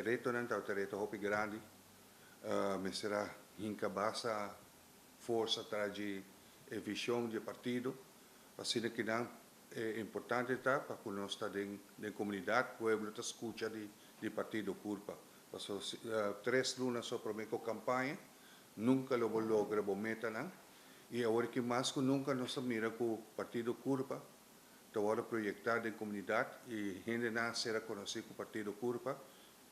Retonan tabata reto hopi grandi. Mester a hinka basta forsa tras di e vision di e partido. Asina ki nan e importante ta pa ku nos ta den den komunidat, pueblo ta skucha di di partido Curpa. Paso tres luna so prome ku kampaña nunka lo bo logra bo metanan i awor ki mas ku nunka nos ta mira ku partido Curpa ta wòrdu proyektá den komunidat i hendenan a sera konosí ku partido Curpa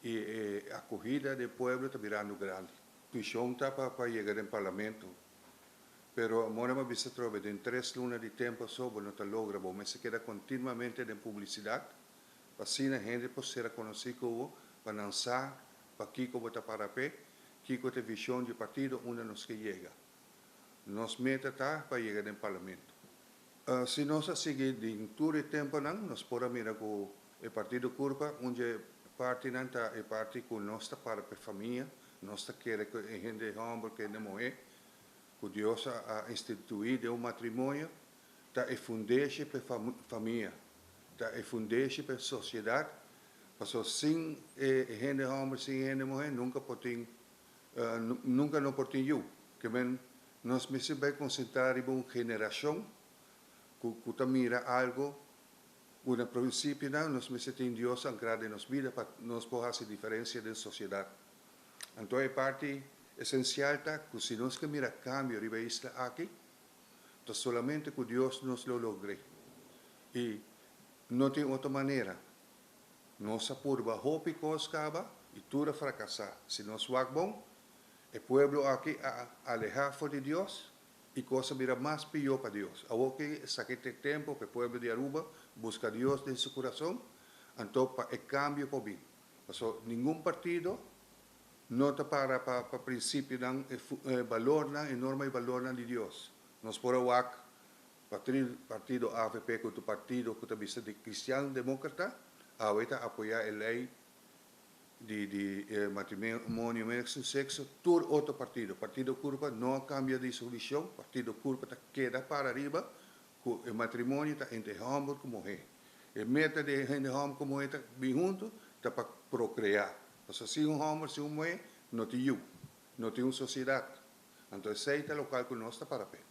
i e akohida den pueblo ta birando grandi. Vishon ta pa pa yega den parlamento, pero amor a bisa atrobe den tres luna di tempu aso bo no ta logra, bo mester keda kontinuamente den publisidat pa asina hende por sera konosí ku bo, pa nan sa pa kiko bo ta para p'e, kiko ta e vishon di e partido unda nos ke yega. Nos meta ta pa yega den parlamento. Si nos a sigui den tur e temponan, nos por a mira ku e partido Curpa, un dje partinan ta e parti ku nos ta para p'e famia, nos ta kere ku e hende hòmber ku hende muhé ku Dios a instituí den un matrimonio ta e fundeshi p'e famia, ta e fundeshi p'e sosiedat, pasobra sin e hende hòmber, sin e hende muhé nunka por tin Nunka no por tin yu. Ke men nos mester bai konsentrá riba un generashon ku ku ta mira algu ku na prinsipionan nos mester tin Dios ankrá den nos bida pa nos por hasi diferensia den sosiedat. Anto e parti esensial ta ku si nos ke mira kambio riba e isla aki, ta solamente ku Dios nos lo logr'é. I no tin otro manera. Nos a purba hopi kos kaba i tur a frakasá. Si nos wak bon, e pueblo aki a alehá for di Dios i kos a bira mas pió pa Dios. Awor ki esaki ta e tempu pa e pueblo di Aruba buska Dios den su kurason, anto pa e kambio por bin. Pasobra ningun partido no ta para pa prinsipionan, e balornan, e norma i balornan di Dios. Nos por a wak Partido avp ku tu partido ku ta bisa di Cristian Democrata awe ta apoya e ley di di matrimonio mixto sexo tur otro partido. Partido Curpa no a cambia di su vision, Partido Curpa ta keda para riba ku e matrimonio ta entre homber ku muhe. E meta di e hende homber ku muhe ta bin hunto ta pa procrea. Pasobra sin un homber sin un muhe no tin yu, no tin un sociedad. Anto esey ta locual ku nos ta para pe.